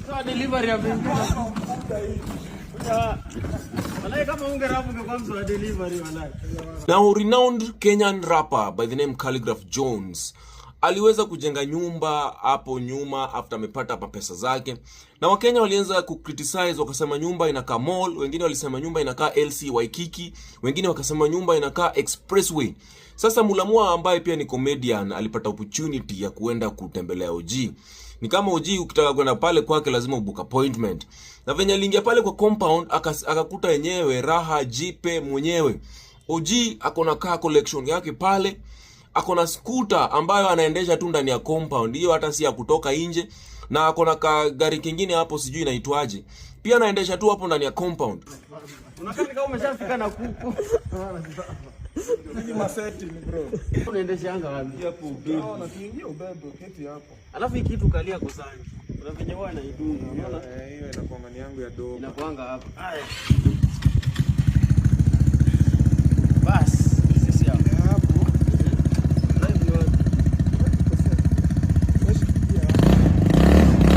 Sasa delivery ameingia. Walai kama ungerap ungekuwa mtu wa delivery walai. Now, renowned Kenyan rapper by the name Khaligraph Jones aliweza kujenga nyumba hapo nyuma after amepata mapesa zake, na Wakenya walianza kucriticize, wakasema nyumba inakaa mall, wengine walisema nyumba inakaa LC Waikiki, wengine wakasema nyumba inakaa Expressway. Sasa Mulamwa ambaye pia ni comedian alipata opportunity ya kuenda kutembelea OG. Ni kama OG ukitaka kwenda pale kwake lazima ubook appointment. Na venye aliingia pale kwa compound akakuta yenyewe raha jipe mwenyewe. OG ako na car collection yake pale, ako na scooter ambayo anaendesha tu ndani ya compound hiyo, hata si ya kutoka nje, na ako na gari kingine hapo sijui inaitwaje, pia anaendesha tu hapo ndani ya compound. Unakaa kama umeshafika na kuku. Ni maseti bro. Unaendesha wapi? Hapo ubebe. Na tuingie ubebe keti hapo. Alafu hii kitu kalia kusangi. Kuna venye huwa anaidunga, unaona? Eh, hiyo inakuanga ni yangu ya dogo. Inakuanga hapa. Haya. Bas, sisi hapa. Hapo. Drive ni wapi? Wewe shikilia hapo.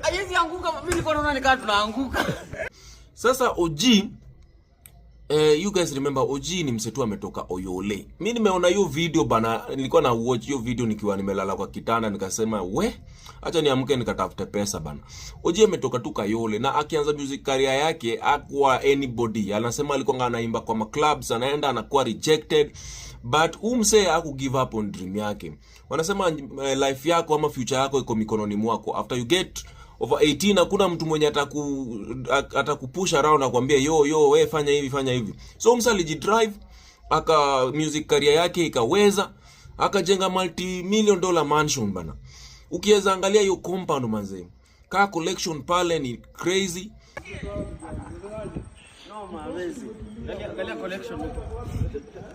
Haiwezi anguka, mimi nilikuwa naona ni kaa tunaanguka. Sasa OG, you guys remember OG ni msetu ametoka Oyole. Mi nimeona hiyo video bana, nilikuwa na watch hiyo video nikiwa nimelala kwa kitanda, nikasema we, acha niamke nikatafute pesa bana. OG ametoka tu Kayole na akianza music career yake hakuwa anybody. Anasema alikuwa anaimba kwa maclubs, anaenda anakuwa rejected, but huyu msee haku give up on dream yake. Wanasema life yako ama future yako iko mikononi mwako. After you get over 18 hakuna mtu mwenye atakupush around akwambia yo yo, we fanya hivi, fanya hivi. So msee alijidrive aka music career yake ikaweza, akajenga multi million dollar mansion bana. Ukiweza angalia hiyo compound manze, car collection pale ni crazy. Noma, amazing. Angalia, angalia collection huko.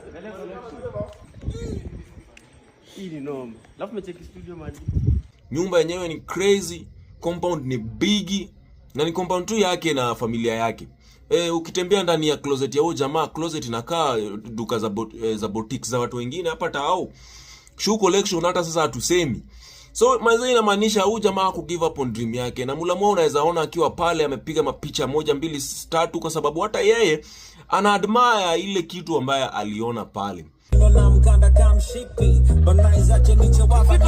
Angalia collection. Hii ni noma. Alafu umecheki studio man. Nyumba yenyewe ni crazy, compound ni bigi na ni compound tu yake na familia yake. Ukitembea ndani ya closet ya huyo jamaa, closet inakaa duka za boutiques za watu wengine hapa tao. Shoe collection hata sasa hatusemi. So manze, inamaanisha huyu jamaa haku give up on dream yake, na Mulamwa unaweza ona akiwa pale amepiga mapicha moja mbili tatu, kwa sababu hata yeye ana admire ile kitu ambaye aliona pale. Na mkanda kamshipi banaizache niche wapa.